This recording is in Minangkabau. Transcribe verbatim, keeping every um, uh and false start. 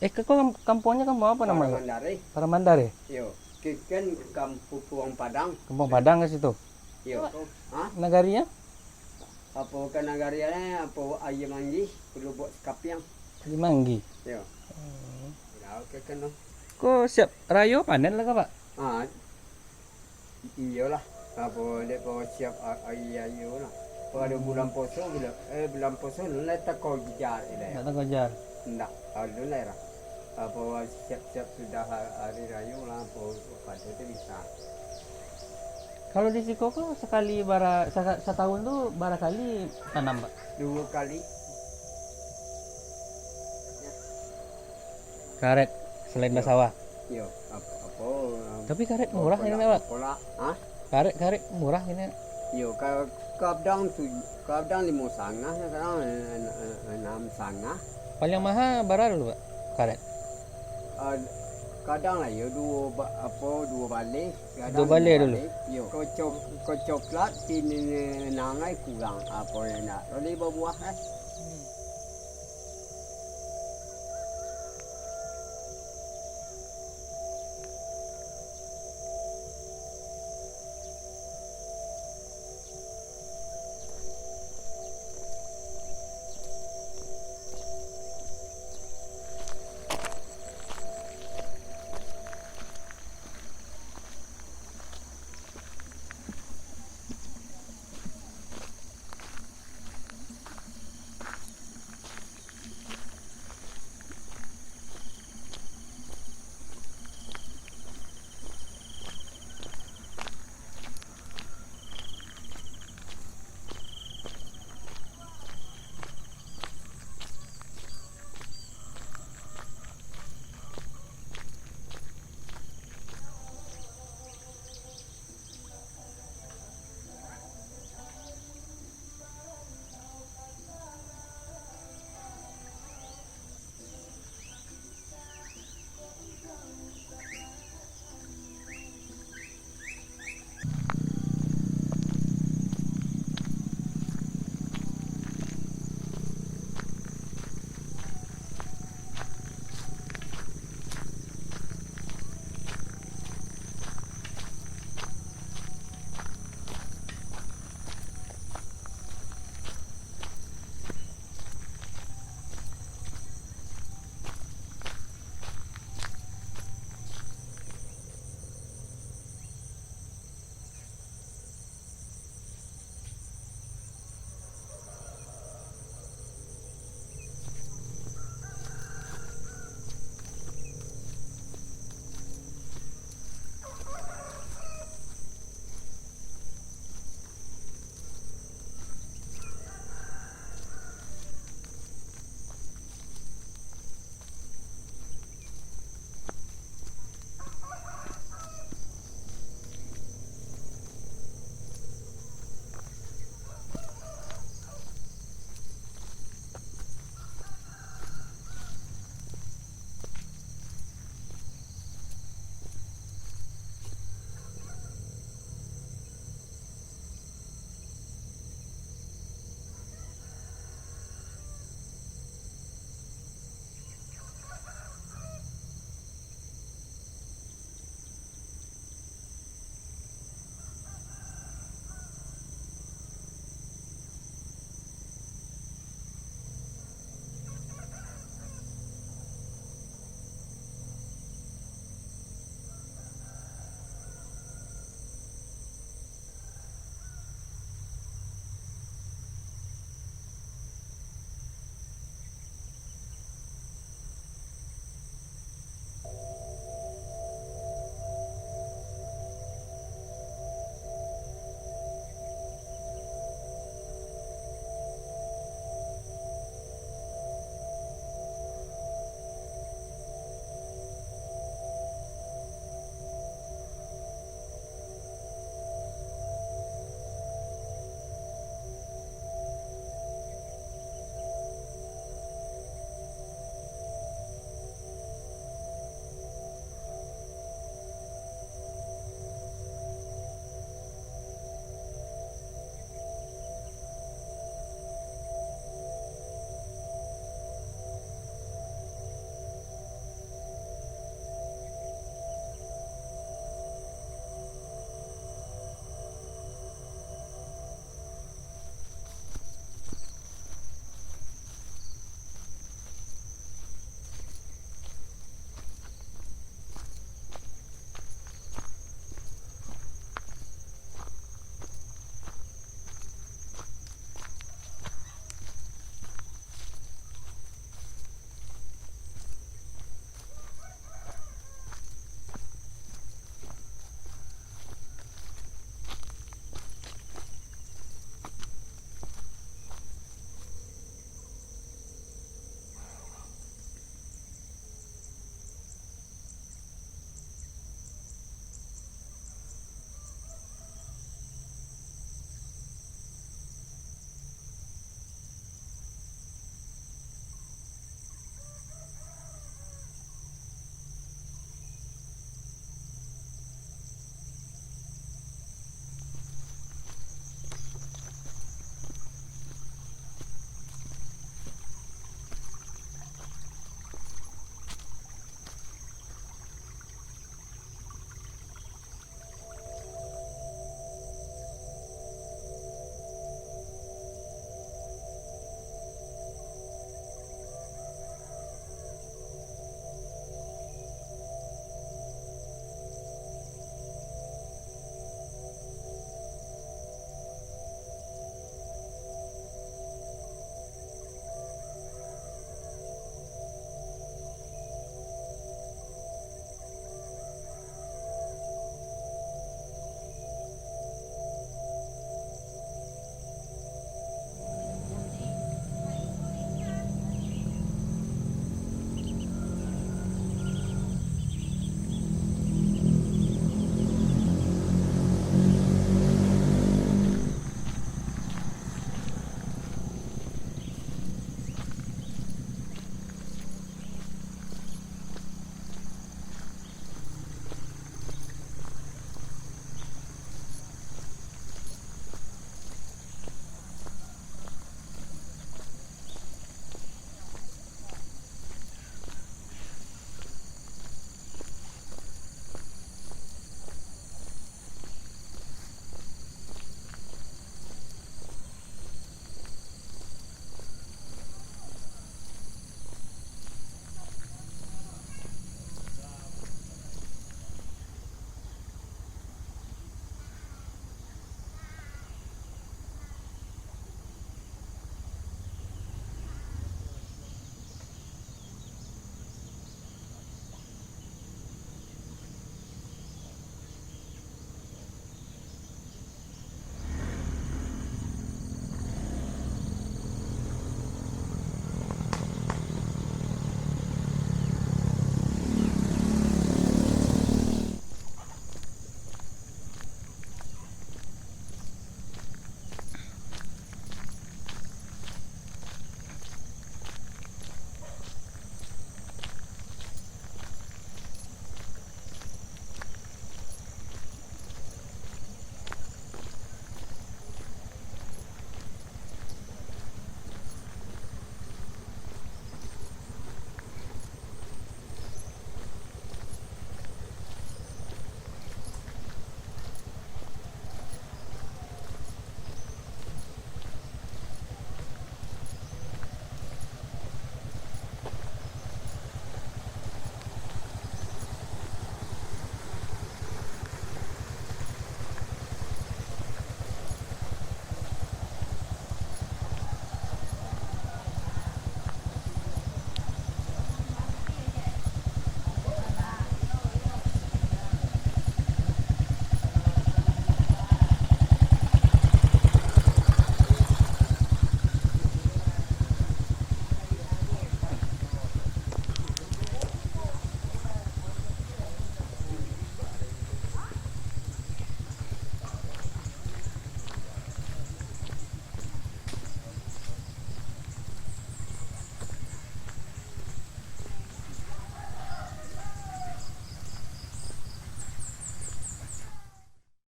Eh, ke kam-, kampuangnyo kampuang apo namonyo? Mandare. Paramandar, eh? Yo, ke kan kampuang Padang. Kampuang Padang ka situ. Yo. Ha? Nagarinyo? Apo kan nagarinyo, apo Aia Manggih, Lubuk Sekapiang. Di Manggih. Yo. Hmm. Lah, oke kan tu. Ko siap rayo panen lah ka, Pak? Ah, iyolah. Apo dek ko siap a-, aia ayo lah. Kalau bulan puasa, bulan, eh, bulan puasa, lah tako jar, lah. Ndak tako jar. Ndak, alun lah. Apo siap-siap sudah ha-, hari rayo lah, apo pado tu bisa. Kalau di siko ko sakali bara, sa-, satahun tu bara kali tanam, Pak? Dua kali. Karet, selain basawah. Yo, apo, apo, Tapi karet murah ini, Pak? Pola, ah? Karet, karet murah ini. Yo, ka-, kadang tu, kadang limo sangah, kadang, eh, eh, enam sangah. Paling maha bara dulu, Pak? Karet. Ah, kadang lah yo duo ba-, apo, duo baleh. Kadang Duo baleh limo dulu? Yo, ko cok-, ko coklat kini nangai kurang, apo yang nak. Boleh babuah, eh.